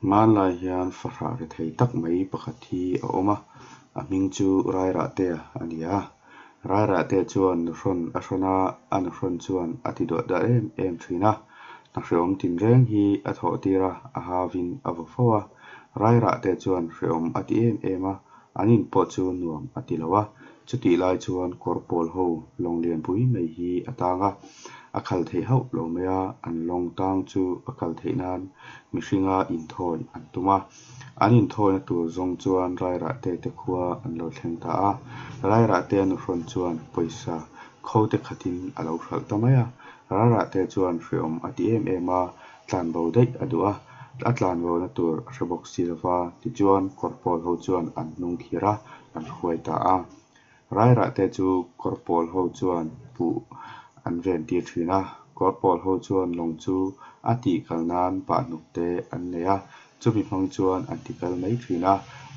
Hmanlai hian fahrah rethei tak mai pakhat hi a awm a, a hming chu Rairahtea a ni a. Rairahtea chuan nuhrawn a hrawn a, a nuhrawn chuan a ti duah duah em em thin a. Hna hrehawm tinreng hi a thawh tir a, a hauvin a vaw fo a. Rairahtea chuan hrehawm a ti em em a, an in pawh chu nuam a ti lo a. Chutih lai chuan kawr pawl ho lawng lianpui mai hi a tang a, a khal theih hauh lo mai a, an lawng tang chu a kal theih nan mihringa inthawi an tum a. An inthawina tur zawng chuan Rairahte te khua an lo thleng ta a, Rairahte a nuhrawn chuan pawisa kho te khatin a lo hralh ta mai a. Rairahte chuan hreawm a ti em em a, tlanbo daih a duh a, a tlanbona tur a hre bawk si lova, tichuan kawr pawl ho chuan an hnung khir a, an hruai ta a. Rairahte chu kawr pawl ho chuan buh an ven tir thin a, kawr pawl ho chuan lawng chu a tih kal nan bahhnukte an nei a, chumi hmang chuan an ti kal mai thin a,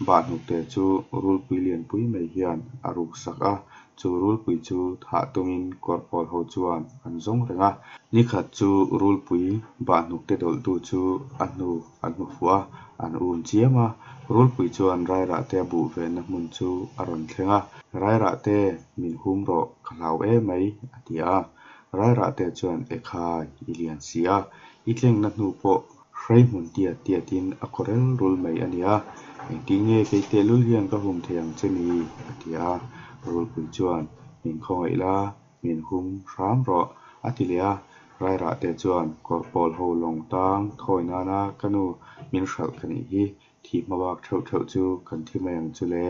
bahhnukte chu rulpui lianpui mai hian a ruk sak a, chu rulpui chu thah tumin kawr pawl ho chuan an zawng reng a. Nikhat chu rulpui bahhnukte dawlhtu chu a hnu an hmu fuh a, an um chiam a. Rulpui chuan Rairahte a buh venna hmun chu a rawn thleng a, Rairahte min hum rawh, ka hlau em mai, a ti a. Rairahte chuan, Ekhai, i lian si a, i tlengna hnu pawh hrei hmun tiat tiatin a kawrel rul mai a nia, engtin nge kei tehlul hian ka hum thei ang che ni? a ti a. Rulpui chuan, Min khawngaih la, min hum hram rawh, a ti leh a. Rairahte chuan kawr pawl ho lawng tang thawi nana ka nu min hralh ka nih hi, thi hma bak theuh theuh chu kan thi mai ang chu le,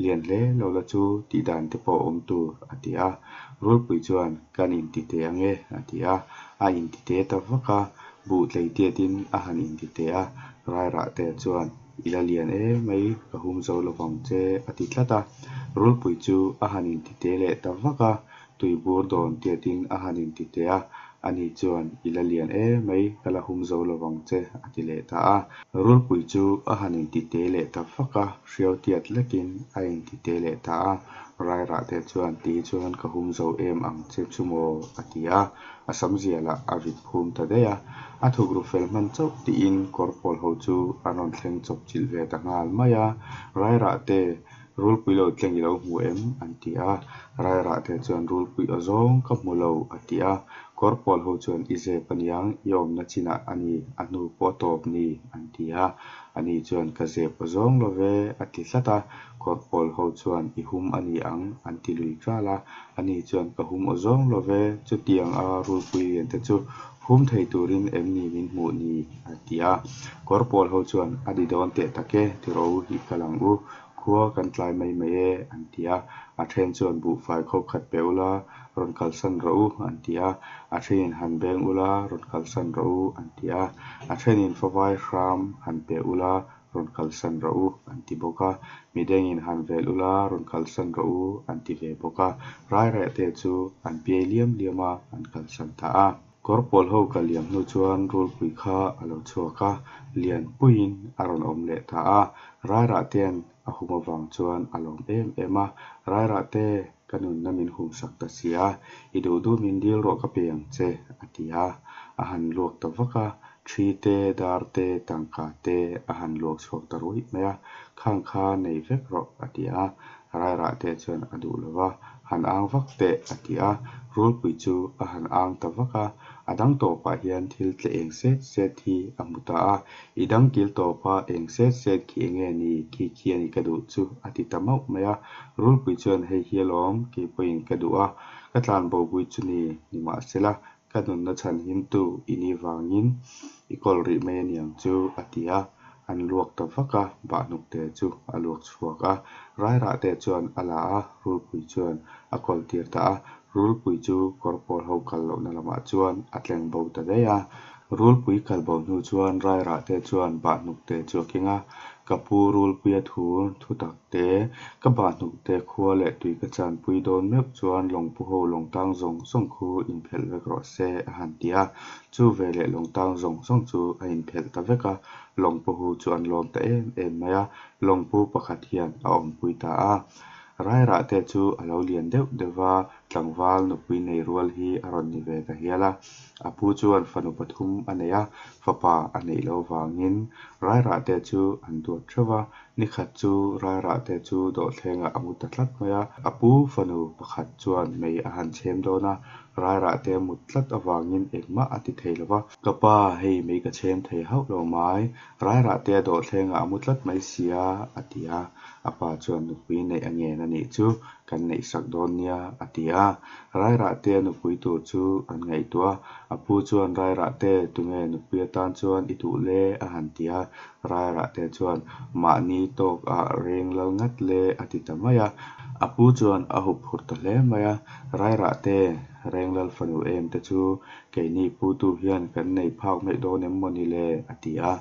lian hle lo la chu tih dan te pawh awm tur, a ti a. Rulpui chuan kan inti teh ang e, a ti a. A inti teh ta vak a, buh tlei tiatin a han inti teh a. Rairahte chuan I la lian em mai, ka hum zo lovang che, a ti tlat a. Rulpui chu a han inti te leh ta vak a, tuibur dawn tiatin a han inti te a. Ani chuan, I la lian em mai, ka la hum zo lovang che, a ti leh ta a. Rulpui chu a han inti te leh ta vak a, hriau tiat lekin a inti te leh ta a. Rairahte chuan, Ti chuan ka hum zo em ang che chu maw? a ti a. A sam zialah a vit phum ta daih a, a thukru fel hman chauh tiin kawr pawl ho chu an rawn thleng chawp chilh ve ta nghal mai a, Rairah te rulpui lo tleng i lo hmu em? an ti a, Rairah te chuan rulpui aw zawng ka hmu lo a ti a, kawr pawl ho chuan i zep aniang i awmna chinah a ni a hnu pawh a tawp ni an ti a, ani chuan ka zep aw zawng lo ve a ti tlat a, kawr pawl ho chuan i hum a ni ang an ti lui tral a, Ani chuan ka hum aw zawng lo ve, chutiang a rulpui lian te chu hum thei turin em ni min hmuh ni? a ti a. Kawr pawl ho chuan a di dawn teh tak e, ti rawh u hi kal ang u, khua kan tlai mai mai e, an ti a. A then chuan buhfai khawp khat pe ula, rawn kalsan rawh u, an ti a. A thenin han beng ula, rawn kalsan rawh u, an ti a. A thenin favai hram han pe ula, rawn kalsan rawh u, an ti bawk a. Midangin han vel ula, rawn kalsan rawh u, an ti ve bawk a. Rairehte chu an piai liam liam a, an kalsan ta a. Kawr pawl ho kal liam hnu chuan rulpui kha a lo chhuak a, lianpuiin a rawn awm leh ta a. Rairahten a hum avang chuan a lawm em em a, Rairahte, ka nunna min humsak ta si a, i duh duh min dil rawh ka pe ang che, a ti a. A han luak ta vak a, Thi te, dar te, tangka te a han luak chhuak ta ruih mai a, khang kha nei vek rawh a ti a, Rairah te chuan a duh lo va, han ang vak teh a ti a, Rulpui chu a han ang ta vak a, a dang tawpah hian thil tle eng set set hi a hmu ta a, I dang kil tawpa eng set set khi enge ni, khi khi a ni ka duh chu a ti ta mauh mai a, Rulpui chuan hei hi alawm keipawhin ka duh a, ka tlanbopui chu ni, nimahsela Ka nunna chhan himtu i nih vangin i kawl rih mai a niang chu, a ti a. An luak ta vak a, Bahhnukte chu a luak chhuak a. Rairahte chuan a la a, Rulpui chuan a kawl tir ta a. Rulpui chu kawr pawl ho kal lohna lamah chuan a tleng bo ta daih a. Rulpui kal bo hnu chuan Rairahte chuan Bahhnukte chu a keng a, Ka pu Rulpuia thu thu tak te, ka bahhnuk te khua leh tui ka chanpui dawn meuh chuan lawngpu ho lawngtang zawng zawng khu inphelh vek rawh se a han ti a. Chu veleh lawngtang zawng zawng chu a inphelh ta vek a, lawngpu hu chu an lawm ta em em mai a, lawngpu pakhat hian a awmpui ta a. Rairah te chu a lo lian deuh deuh va. Tlangval nupui nei rual hi a rawn ni ve ta hial a. A pu chuan fanu pathum a nei a, fapa a neih loh avangin Rairahtea chu an duat theuh va. Ni khat chu Rairahtea chu dawhthlengah a mu ta tlat mai a. A pu fanu pakhat chuan mei a han chhem dawn a, Rairahtea mut tlat avangin engmah a ti thei lo va. Ka pa, hei mei ka chhem thei hauh lo mai, Rairahtea dawhthlengah a mu tlat mai sia, a ti a. A pa chuan nupui neih a ngen a nih chu kan neihsak dawn nia, a ti a. Rairahtea nupui tur chu an ngaihtuah a. A pu chuan Rairahte, tunge nupui atan chuan i duh le? a han ti a. Rairahte chuan mahni tawk ah reng lal ngat le a ti ta mai a. A pu chuan a hup phurh ta hle mai a, Rairahte, reng lal fanu em te chu keini putu hian kan nei phak mai dawn em maw ni le? a ti a.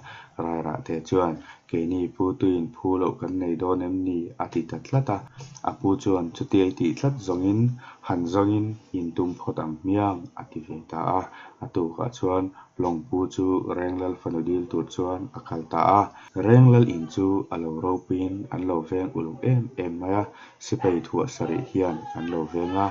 Rairahte chuan keini putuin phu loh kan nei dawn em ni? a ti ta tlat a. A pu chuan chutiai tih tlat zawngin han zawngin intum phawt ang hmiang a ti ve ta a. A tukah chuan Lawngpu chu Renglal fanu dil tur chuan a kal ta a. Renglal in chu a lo ropuiin an lo veng uluk em em mai a, sipai thuah sarih hian an lo veng a.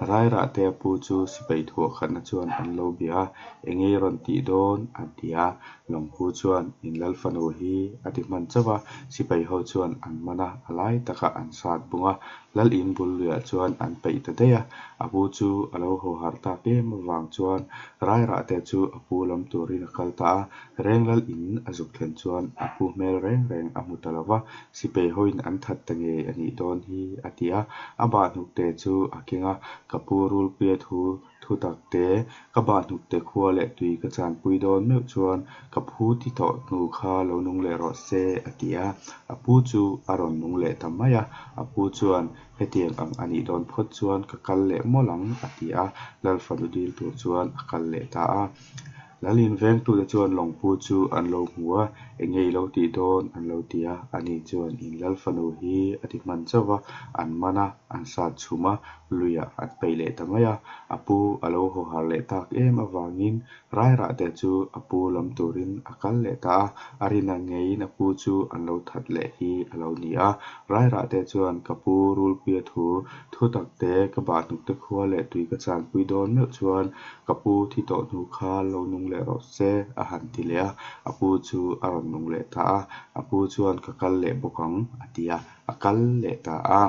Rairahtea pu chu sipai thuah khatna chuan an lo bia a, Enge i rawn tih dawn? an ti a. Lawngpu chuan In lal fanu hi a ti hman chauh a, sipai ho chuan an man a, a lai takah an sat bung a. Lal in bul luiah chuan an peih ta daih a, a pu chu a lo haw harh tak em avang chuan Rairahte chu a pu lam turin a kal ta a, Renglal in a zuk thlen chuan a pu hmel reng reng a hmu ta lo va, Sipei hoin an that ta ngei a nih dawn hi a ti a, a bahhnukte chu a keng a, ka pu Rulpuia thu Thu tak te, ka bah hnukte khua leh tui ka chanpui dawn meuh chuan ka phu ti tawh hnu kha lo nung leh rawh se, a ti a. A pu chu a rawn nung leh ta mai a. A pu chuan, Hetiang ang a nih dawn phawt chuan ka kal leh mawlh ang, a ti a. Lalfanu dil tur chuan a kal leh ta a. Lal invengtute chuan lawngpu chu an lo hmu a, eng nge i lo tih dawn an lo ti a, ani chuan in lal fanu hi a ti hman chauh va, an man a, an sat chhum a, luiah an peih leh ta mai a, a pu a lo haw har leh tak em avangin Rairahte chu a pu lam turin a kal leh ta a, a rin ang ngeiin a pu chu an lo that leh hi a lo ni a, Rairahte chuan ka pu Rulpuia thu thu takte ka bahhnukte khua leh tui ka chanpui dawn meuh chuan Ka pu thi tawh hnu kha lo nung leh rawh se, a han ti leh a. A pu chu a rawn nung leh ta a. A pu chuan ka kal leh bawk ang, a ti a. A kal leh ta a.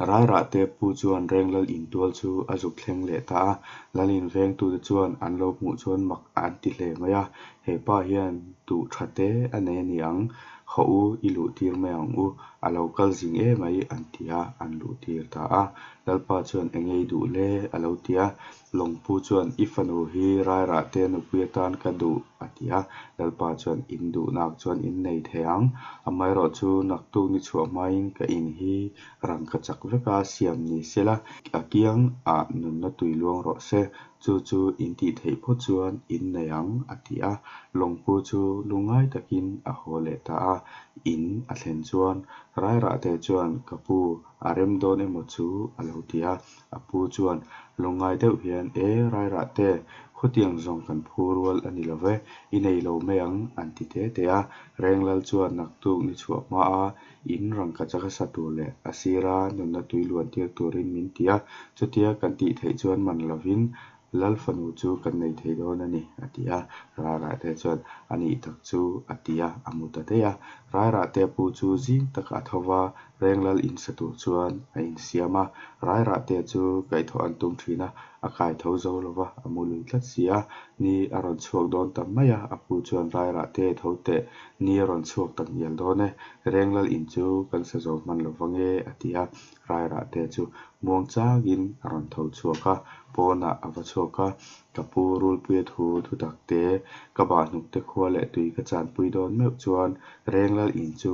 Rairahte pu chuan Renglal intual chu a zuk thleng leh ta a. Lalin vengtute chuan an lo hmuh chuan mak an ti hle mai a. He pa hian duh tha te a nei a ni ang, hawh u i luh tir mai ang u, a lo kal zing em mai an ti a, an luh tir ta a. Lalpa chuan eng nge i duh le? a lo ti a. Lawngpu chuan i fanu hi Rairahte nupui atan ka duh a ti a. Lalpa chuan in duhnak chuan in nei thei ang. Amaherawhchu naktuk ni chhuah hmain ka in hi rangka chak veka siam ni sela, a kiang ah nunna tui luang rawh se, chu chu in tih theih phawt chuan in nei ang a ti a. Lawngpu chu lungngai takin a haw leh ta a. In a thlen chuan Rairahte chuan ka pu a rem dawn emaw chu a lo ti a. A pu chuan lungngai deuh hian, E, Rairahte, khawtiang zawng kan phu rual a ni lo ve, i nei lo mai ang, an ti te te a. Renglal chuan naktuk ni chhuah hmaa in rangkachak a sa tur leh a sira nunna tui luan tir turin min ti a, chutia kan tih theih chuan man lovin Lal fanu chu kan nei thei dawn a ni, a ti a. Rairahte chuan, A nih tak chu, a ti a, a mu ta daih a. Rairahte pu chu zing takah a tho va, Renglal in sa tur chuan a insiam a. Rairahte chu kaihthawh an tum thin a, a kai tho zo lo va, a mu lui tlat si a. Ni a rawn chhuak dawn ta mai a, a pu chuan Rairahte tho teh, ni a rawn chhuak tak ngial dawn e, Renglal in chu kan sa zo hman lo vang e, a ti a. Rairahte chu muang changin a rawn tho chhuak a, pawnah a va chhuak a, ka pu Rulpuia thu thu tak te, ka bahhnukte khua leh tui ka chanpui dawn meuh chuan Renglal in chu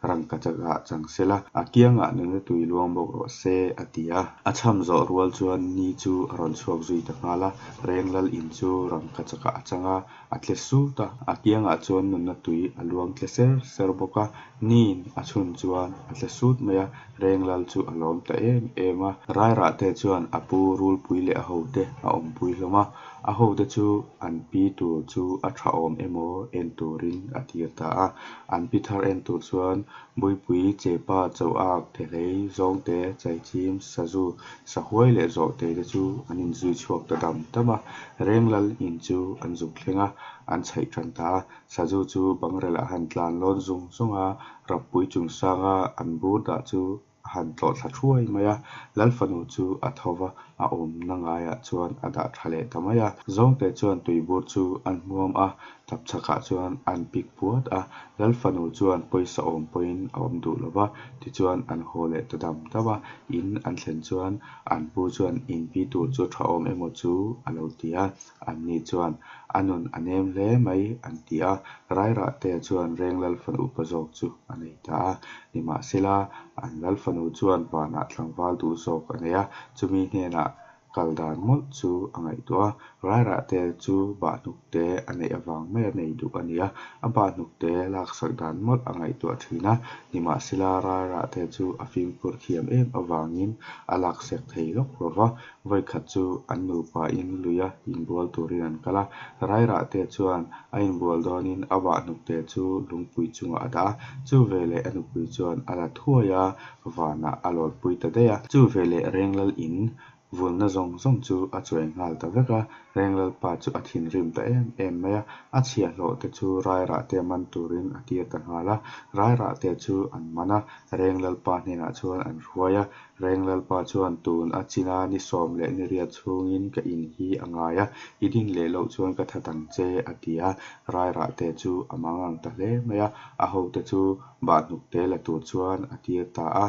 rangkachakah chang sela, a kiangah nuna tui luang bawk rawh se, a ti a. A chham zawh rual chuan ni chu a rawn chhuak zui ta nghal a, Renglal in chu rangkachakah a chang a, A tle sut a, a kiangah chuan nunna tui a luang tle ser ser bawk a, niin a chhun chuan a tle sut mai a, Renglal chu a lawm ta em em a. Rairahte chuan a pu Rulpui leh a hote a awmpui hlawm a, A hote chu an pi tur chu a tha awm emaw en turin a tir ta a. An pi thar en tur chuan Buipui, Chepa, Chauhak, Thehlei, Zawngte, Chaichim, Sazu, Sahuai leh Zawhte te chu an inzui chhuak ta dam dam a. Renglal in chu an zuk thleng a, an chhaih tan ta a. Sazu chu bangrel a han tlan lawn zung zung a, Rappui chungsanga an bur dah chu a han tlawh thla thuai mai a, Lal fanu chu a tho va, a awmna ngaiah chuan a dah tha leh ta mai a. Zawngte chuan tuibur chu an hmuam a, tapchhakah chuan an pik puat a, Lal fanu chuan pawisa awm pawhin a awm duh lo va, tichuan an haw leh ta dam dam a, in an thlen chuan an pu chuan in pi tur chu tha awm emaw chu a lo ti a, Anni chuan, A nun a nem hle mai, an ti a. Rairahtea chuan Reng Lal fanu upa zawk chu a nei ta a. Nimahsela, an Lal fanu chuan vanah tlangval duh zawk a nei a, chumi hnenah kal dan mawlh chu a ngaihtuah a. Rairahtea chu bahhnukte a neih avang maia nei duh a ni a, a bahhnukte laksak dan mawlh a ngaihtuah thin a. Nimahsela, Rairahtea chu a fimkhur thiam em avangin a laksak thei lawk lo va, Vawikhat chu an nupa in luia inbual turin an kal a, Rairahte chuan a inbual dawnin a vahhnukte chu lungpui chungah a dah a, chu veleh a nupui chuan a la thuai a, vanah a lawnpui ta daih a. Chu veleh Renglal in vulna zawng zawng chu a chuai nghal ta vek a, Renglalpa chu a thinrim ta em em mai a, a chhiahhlawh te chu Rairahte man turin a tir ta nghal a, Rairahte chu an man a, Renglalpa hnenah chuan an hruai a, Reng Lalpa chuan tun a china ni sawm leh ni riat chhungin ka in hi a ngai a, i din leh loh chuan ka that ang che, a ti a. Rairahte chu a mang ang ta hle mai a, a hote chu bahhnukte la tur chuan a tir ta a.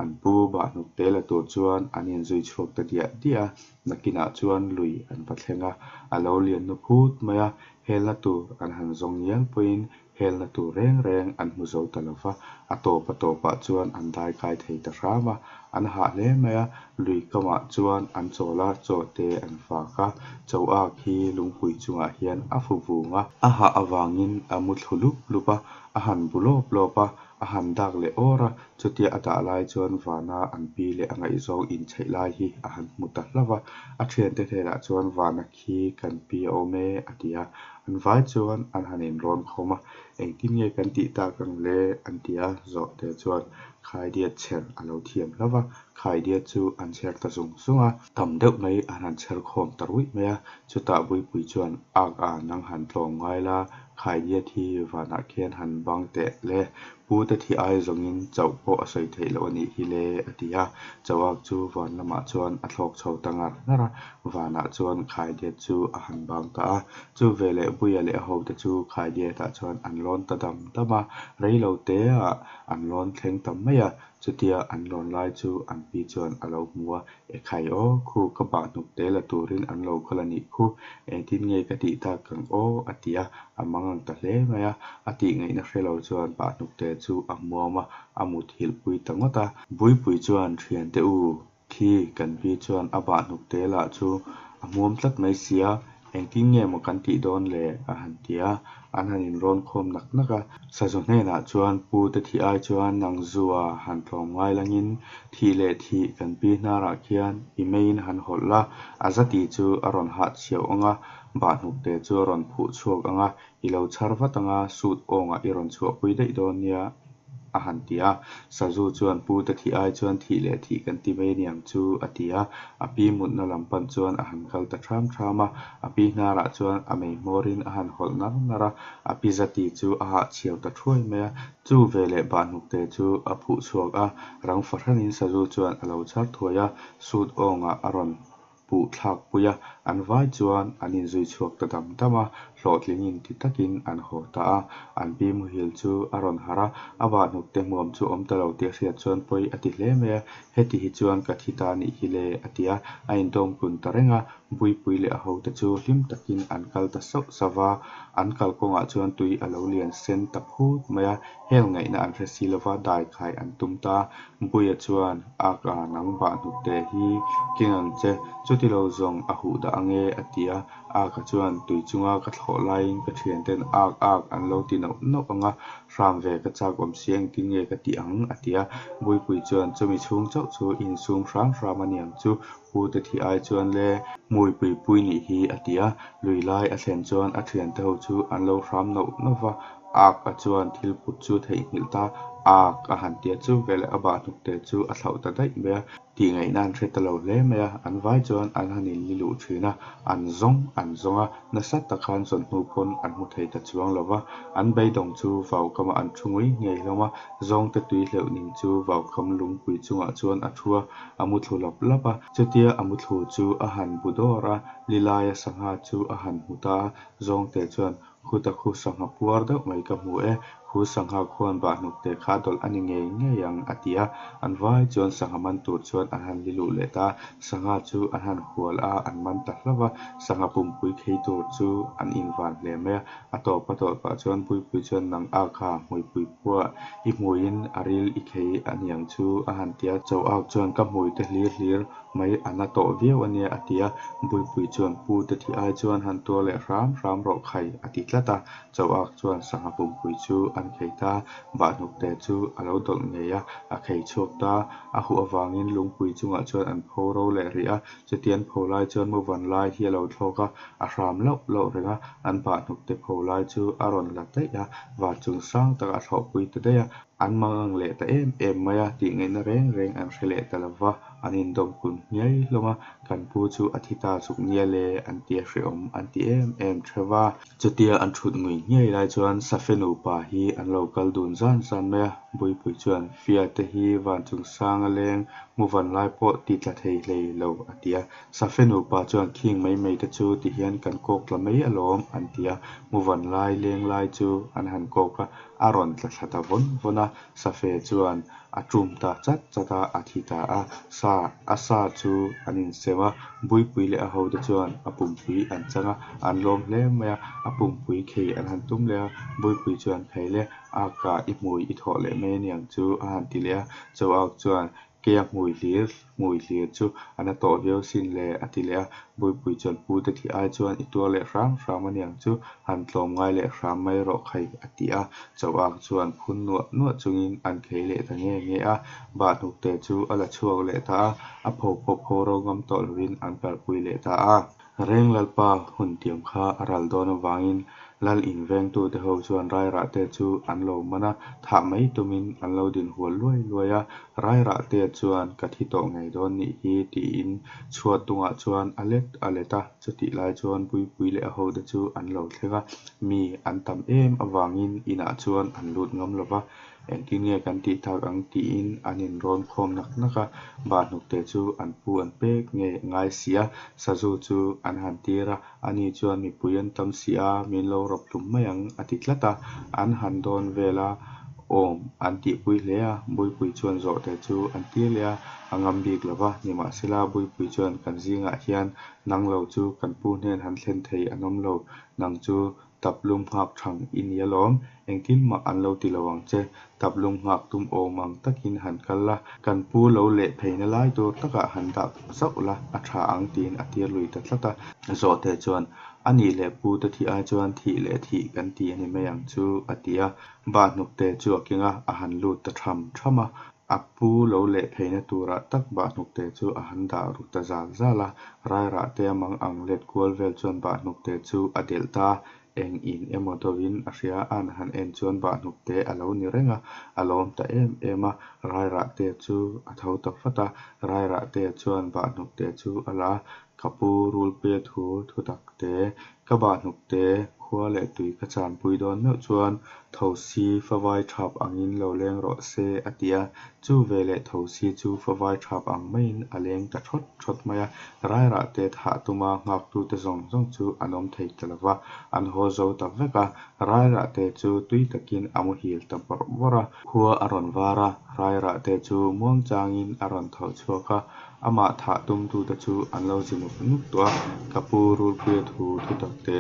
An pu bahhnukte la tur chuan an inzui chhuak ta diah diah a, nakinah chuan lui an va thleng a, a lo lian nu phut mai a, helna tur an han zawng ngial pawhin Helna tur reng reng an hmu zo ta lo va, a tawp a tawpah chuan an dai kai thei ta hram a, an hah hle mai a, lui kamah chuan an chawl a, chaw te an fak a, cho ak hi lungpui chungah hian a fu vung a, a hah avangin a mu thlu lup lup a, a han bu lawp lawp a, a han dak leh awr a, chutia a dah lai chuan vana an pi leh a ngaihzawng inchheih lai hi a han hmu ta hlauh a, a thiante hnenah chuan vana khi kan pi a awm e a ti a, an vai chuan an han inrawn khawm a, engtin nge kan tih tak ang le an ti a, zawhte chuan khaidiat chher a lo thiam hlauh a, khaidiat chu an chher ta zung zung a, tam deuh mai an han chher khawm ta ruih mai a, chutah Buipui chuan ak a nang han tlawm ngai la, khaidiat hi vanah khian han bang teh le, Pu te thi ai zawngin chauh pawh a sawi theih loh a nih hi le, a ti a. Chauhak chu van lamah chuan a thlawk chho ta ngar ngar a, vanah chuan Khaidiat chu a han bang ta a. Chu veleh Buia leh a hote chu Khaidiatah chuan an lawn ta dam dam a, rei lo teah an lawn thleng ta mai a. Chutia an lawn lai chu an pi chuan a lo hmu a, Ekhai aw, khu ka bah hnuk te la turin an lo kal a nih khu, engtin nge ka tih tak ang aw? a ti a, a mang ang ta hle mai a, a tih ngaihna hre lo chuan bah hnuk te chu a hmuam a, a mut hilh pui ta ngawt a. Buipui chuan thiante u, khi kan pi chuan a bah hnuk te lah chu a hmuam tlat mai sia, Engtin nge maw kan tih dawn le? a han ti a, an han inrawn khawm nak nak a. Sazu hnenah chuan pu te thih ai chuan nang zua han tlawm ngai langin thih leh thih kan pi hnarah khian i meiin han hawlh la, a zati chu a rawn hah chhiau ang a, bahhnuk te chu a rawn phuh chhuak ang a, i lo chhar vat ang a, suit awngah i rawn chhuahpui daih dawn nia. a han ti a. Sazu chuan pu te thih ai chuan thih leh thih kan ti mai aniang chu a ti a. A pi mutna lam pan chuan a han kal ta ṭham ṭham a. A pi hnarah chuan a mei hmawrin a han hawlh ngar ngar a. A pi zati chu a hahchhiau ta ṭhuai mai a. Chu veleh bahhnukte chu a phuh chhuak a. Rang fahranin Sazu chuan a lo chhar thuai a. Sut awngah a rawn puh thlak pui a, an vai chuan an inzui chhuak ta dam dam a, hlawhtling inti takin an haw ta a. An pi muhil chu a rawn harh a, a vahhnuk te hmuam chu awm ta lo tih a hriat chuan pawi a ti hle mai a, heti hi chuan ka thi ta nih hi le a ti a, a indawm kun ta reng a, Buipui leh a hote chu hlim takin an kal ta sauh sauh va, an kalkawngah chuan tui a lo lian sen ta phut mai a, hel ngaihna an hre si lova daikhai an tum ta. Buia chuan, Ak a, nang bah hnukte hi keng ang che, chuti lo zawng a huh dah ange a ti a. Ak-a chuan tui chunga ka thlawh laiin ka thianten ak ak an lo ti nauh nauh ang a, hram ve ka chak awm si engtin nge ka tih ang a ti a. Buipui chuan chumi chhung chauh chu i insum hram hram a niang chu pu te thih ai chuan le hmui pui pui nih hi a ti a. Lui lai a thlen chuan a thiante ho chu an lo hram nauh nauh va, Ak-a chuan thil put chu theihnghilh ta ak a han ti a, chu veleh a bahhnuk te chu a thlauh ta daih mai a. Tih ngaihna an hre ta lo hle mai a, an vai chuan an han in li luh thin a, an zawng an zawng a, nasa tak khan zawn hnu pawn an hmu thei ta chuang lo va, an beidawng chu vaukamah an thu ngui ngei hlawm a, zawngte tui hleuh ning chu vaukam lungpui chungah chuan a thu a, a mu thlu lap lap a, chutia a mu thlu chu a han bu dawr a, li laia sangha chu a han hmu ta a, zawngte chuan Khuta khu sangha puar deuh mai ka hmu e, khu sangha khuan bahhnuk te kha a dawlh a ni ngei ngei ang, a ti a. An vai chuan sangha man tur chuan an han li luh leh ta a, sangha chu an han hual a, an man ta hlauh a, sangha pumpui khei tur chu an invan hle mai a. A tawp a tawp pah chuan Puipui chuan nang a kha hmuipui phuah i hmuiin a ril i khei a niang chu a han ti a. Choak chuan ka hmui te hlir hlir mai a na tawh viau a nia a ti a, Buipui chuan pu te thi ai chuan han tuar leh hram hram rawh khai a ti tlat a, Choak chuan sangha pumpui chu an khei ta, Bahhnuk te chu a lo dawlh ngei a, a khei chhuak ta, a huh avangin lungpui chungah chuan an pho ro leh rih a, chuti an pho lai chuan muvan lai hi a lo thlawk a, a hram lauh lauh reng a, an Bahhnuk te pho lai chu a rawn la daih a, van chung sang takah a thlawhpui ta daih a, an mangang leh ta em em mai a, tih ngaihna reng reng an hre leh ta lo va. An indawm kun hniai hlawm a, kan pu chu a thi ta chuk nia le an ti a hrehawm an ti em em theuh va. Chutia an thut ngui hniai lai chuan Safe nupa hi an lo kal dun zan zan mai a, Buipui chuan Fia te hi van chung sang a leng mu van lai pawh ti tla thei hlei lo a ti a. Safe nupa chuan khing mai mai te chu ti hian kan kawk tla mai alawm an ti a, mu van lai leng lai chu an han kawk a, a rawn tla thla ta vawn vawn a, Safe chuan A tum ta chat chat a, a thi ta a. Sa, a sa chu an insem a, Buipui leh a hote chuan a pumpui an chang a, an lawm hle mai a. A pumpui khei an han tum leh a, Buipui chuan Khei le, a ka i hmui i thawh leh mai aniang chu a han ti leh a. Choak chuan Keia hmui hlir hmui hlir chu a na tawh viau sin le a ti leh a. Buipui chuan Pu te thih ai chuan i tuar leh hram hram aniang chu han tlawm ngai leh hram mai rawh khai a ti a. Choak chuan phun nuah nuah chungin an khei leh ta nge nge a, Bahhnukte chu a la chhuak leh ta a, a pho pawh pho ro ngam tawh lovin an kalpui leh ta a. Reng Lalpa hun tiam kha a ral dawn avangin Lal invengtute ho chuan Rairahte chu an lo man a, thah mai tumin an lo din hual luai luai a, Rairahte chuan ka thi tawh ngei dawn nih hi tiin chhuat dungah chuan a let a let a. Chutih lai chuan Puipui leh a hote chu an lo thleng a, mi an tam em avangin inah chuan an lut ngam lo va, engtin nge kan tih tak ang tiin an inrawn khawm nak nak a, Bahhnukte chu an pu an pek nge ngai si a, sazu chu an han tir a, ani chuan mipui an tam si a, min lo rawp hlum mai ang a ti tlat a, an han dawn vel a, awm an tihpui hle a, Buipui chuan zawhte chu an tir leh a, a ngam bik lo va, nimahsela Buipui chuan kan zingah hian Nang lo chu kan pu hnen han thlen thei an awm lo, nang chu tap lum nghak thang i ni alawm, engtin mah an lo ti lo ang che, tap lum nghak tum awm ang takin han kal la, kan pu lo leh pheina lai tur takah han dah zauh la, a tha ang tiin a tir lui ta tlat a. Zawhte chuan, A nih leh pu te thih ai chuan thih leh thih kan ti a ni mai ang chu, a ti a. Bahhnukte chu a keng a, a han lut ta tham tham a. A pu lo leh pheina turah tak Bahhnukte chu a han dah ru ta zal zal a, Rairahte a mang ang let kual vel chuan Bahhnukte chu a delh ta a, eng in emaw dawhin a hria a an han en chuan Bahhnukte a lo ni reng a, a lawm ta em em a, Rairahte chu a tho ta vat a, Rairahte chuan Bahhnukte chu a la a, Ka pu Rulpuia thu thutak te, ka Bahhnukte khua leh tui ka chanpui dawn meuh chuan Thosi favai thap angin lo leng rawh se a ti a, chu veleh Thosi chu favai thap ang maiin a leng ta thawt thawt mai a, Rairahte thah tuma nghaktute zawng zawng chu an awm thei ta lo va, an haw zo ta vek a, Rairahte chu tui takin a muhil ta bawrh bawrh a, khua a rawn var a, Rairahte chu muangchangin a rawn tho chhuak a. Amah thah tumtute chu an lo zi nuk nuk tawh a, Ka pu Rulpuia thu thutak te,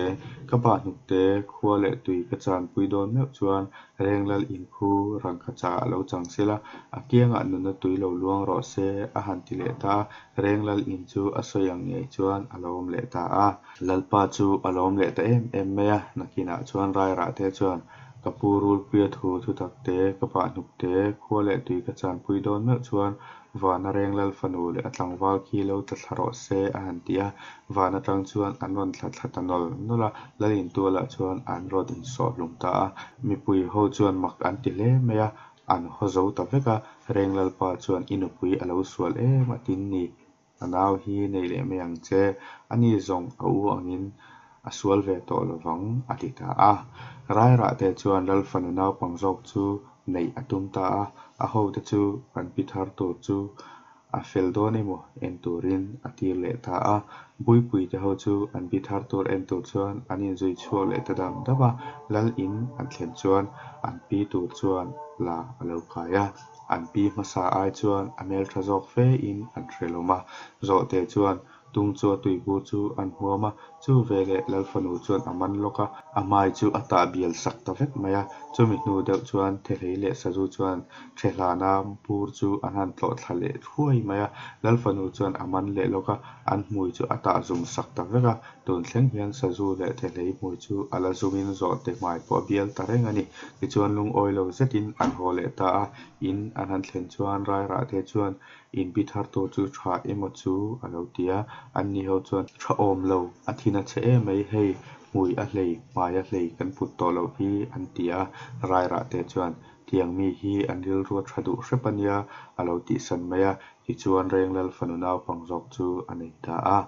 ka pa hnukte khua leh tui ka chanpui dawn meuh chuan Renglal in khu rangkachah ah lo chang sela, a kiangah nunna tui lo luang rawh se a han ti leh ta a, Renglal in chu a sawi ang ngei chuan a lo awm leh ta a. Lalpa chu a lawm leh ta em em mai a, nakinah chuan Rairahte chuan ka pu Rulpuia thu thutak te, ka bah hnuk te, khua leh tui ka chanpui dawn meuh chuan Vana Renglal fanu leh a tlangval khi lo tla thla rawh se a han ti a, van atang chuan an rawn tla thla ta nawlh nawlh a, Lalintualah chuan an rawn insawh hlum ta a, mipui ho chuan mak an ti hle mai a, an haw zo ta vek a, Renglalpa chuan i nupui a lo sual em a tin ni, a nau hi nei leh mai ang che, ani zawng a u angin a sual ve tawh lo vang a ti ta a. Rairahte chuan Lalfanu naupang zawk chu neih a tum ta a, a hote chu an pi thar tur chu a fel dawn emaw en turin a tir leh ta a. Buipui te ho chu an pi thar tur en tur chuan an inzui chhuak leh ta dam dam a, Lal in an thlen chuan an pi tur chuan la a lo kai a, an pi hmasa ai chuan a hmeltha zawk fe in an hre lawm a. Zawhte chuan Tung chu a tuibur chu an hmuam a, chu veleh Lalfanu chuan a man lawk a, a hmai chu a tah bial sak ta vek mai a, chumi hnu deuh chuan Thehlei leh Sazu chuan Thehlana bur chu an han tlawh thla leh thuai mai a, Lalfanu chuan a man leh lawk a, an hmui chu a tah zum sak ta vek a, tun thleng hian Sazu leh Thehlei hmui chu a la zumin zawhte hmai pawh a bial ta reng a ni. Tichuan lungawi lo zetin an haw leh ta a, in an han thlen chuan Rairahte chuan Inpi thar tur chu tha emaw chu a lo ti a, an ni ho chuan tha awm lo, a thin a chhe em mai hei, hmui a hlei, hmai a hlei kan put tawh loh hi an ti a, Rairah te chuan tiang mi hi an rilru a tha duh hrep a nia a lo tihsan mai a, tichuan Renglal fanu naupang zawk chu a nei ta a.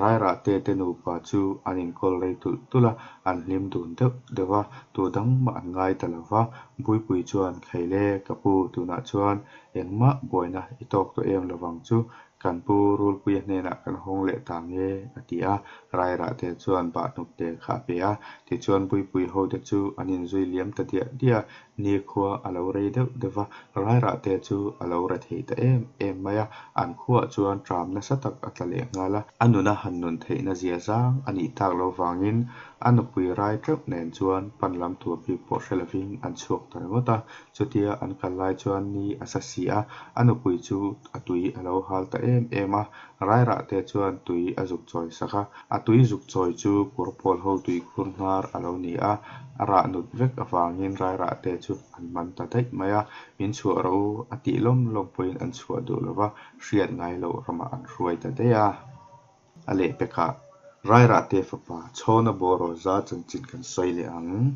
Rairah te te nupa chu an inkawl rei tulh tulh a, an hlim dun deuh deuh a, tu dang mah an ngai ta lo va, Buipui chuan Khaile ka pu tunah chuan Engmah buaina i tawk tawh em lovang chu kan pu Rulpuia hnenah kan hawng leh ta nge a ti a, Rairahte chuan Bahhnukte kha a pe a, tichuan Buipui hote chu an inzui liam ta diah diah a, nikhua a lo rei deuh deuh va, Rairahte chu a lo re thei ta em em mai a, an khuaah chuan ṭam nasa tak a tla leh nghal a, a nuna han nun theihna zia zang a nih tak lo vangin a nupui rai teuh nen chuan pan lam tur bik pawh hre lovin an chhuak ta ringawt a, Chutia an kal lai chuan ni a sa si a, a nupui chu a tui a lo hal ta em em a, Rairahte chuan tui a zuk chawi sak a, a tui zuk chawi chu kawr pawl ho tui khur hnar a lo ni a, a rah nut vek avangin Rairahte chu an man ta daih mai a, min chhuah rawh u a tih lawm lawm pawhin an chhuah duh lo va, hriat ngai loh ramah an hruai ta daih a. A lehpekah Rairahte fapa Chhawna Bawrawza chanchin kan sawi leh ang.